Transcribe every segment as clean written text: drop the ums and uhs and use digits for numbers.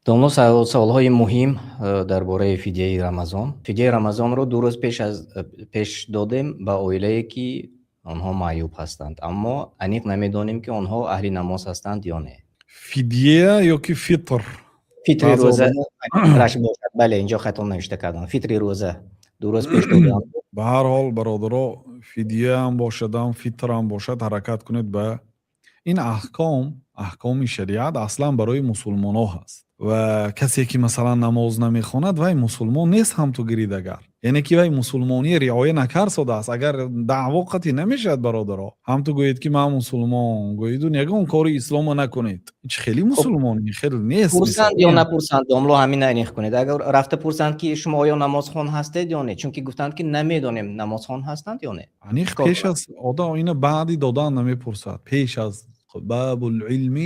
Домло, саволҳои муҳим дар бораи фидияи Рамазон. Фидияи Рамазонро 2 рӯз пеш аз пеш додем ба оилае, ки онҳо маъюб ҳастанд, аммо аниқ намедонем, ки онҳо аҳли намоз ҳастанд ё не. Фидия ё ки фитр? Фитри рӯза бошад. Бале, инҷо хато навишта кардам. Фитри рӯза 2 рӯз пеш додам. Ба ҳар ҳол, бародаро, фидияам бошадам, фитрам бошад, ҳаракат кунед ба ин аҳком. Аҳкоми шариат аслан барои мусулмонҳо ҳаст ва касе ки, масалан, намоз намехонад, вай мусулмон нест. Ҳам ту гирид, агар яъне ки вай мусулмонӣ риоя накарсодааст, агар даъво қатъӣ намешавад. Бародаро, ҳам ту гӯед, ки ман мусулмон гӯеду ягон кори исломо накунед, чи хеле мусулмонӣ хеле нест. Пурсанд ё напурсанд, домло, ҳамин аниқ кунед. Агар рафта пурсанд, ки шумо оё намозхон ҳастед ё не, чунки гуфтанд, ки намедонем, намозхон ҳастанд ё не. Аниқ пеш аз одам ина баъди додан намепурсад, пеш аз. باب العلم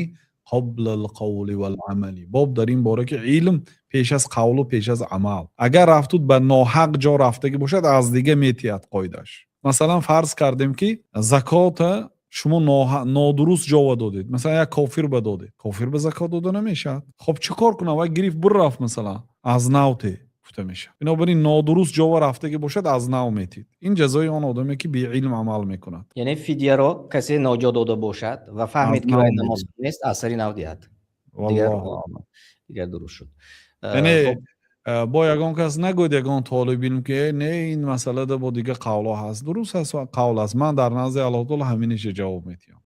قبل القول والعمل. Боб дар ин бора, ки илм пеш аз қавлу пеш аз амал. Агар рафтуд, ба ноҳақ ҷо рафтагӣ бошад, аз дига метиҳад. Қоидаш, масалан, фарз кардем, ки закота шумо нодуруст ҷова додед, масалан, як кофир ба додед. Кофир ба закот дода намешавад. Хоб, чӣ кор кунам? Вай гирифт, бур рафт, масалан, аз нав те гуфта мешавад. Бинобар ин, нодуруст ҷова рафтагӣ бошад, аз нав метид. Ин ҷазои он одаме, ки беилм амал мекунад. Яъне фидияро касе ноҷо дода бошад ва фаҳмид, ки вай намоз нест, аз сари нав диҳад. Дигар дуруст шуд. Яъне бо ягон кас нагӯед, ягон толибилм, ки не, ин масъалада бо дига қавлҳо ҳаст. Дуруст аст, қавл аст, ман дар назди Аллоҳ таоло ҳаминиша ҷавоб медиҳам.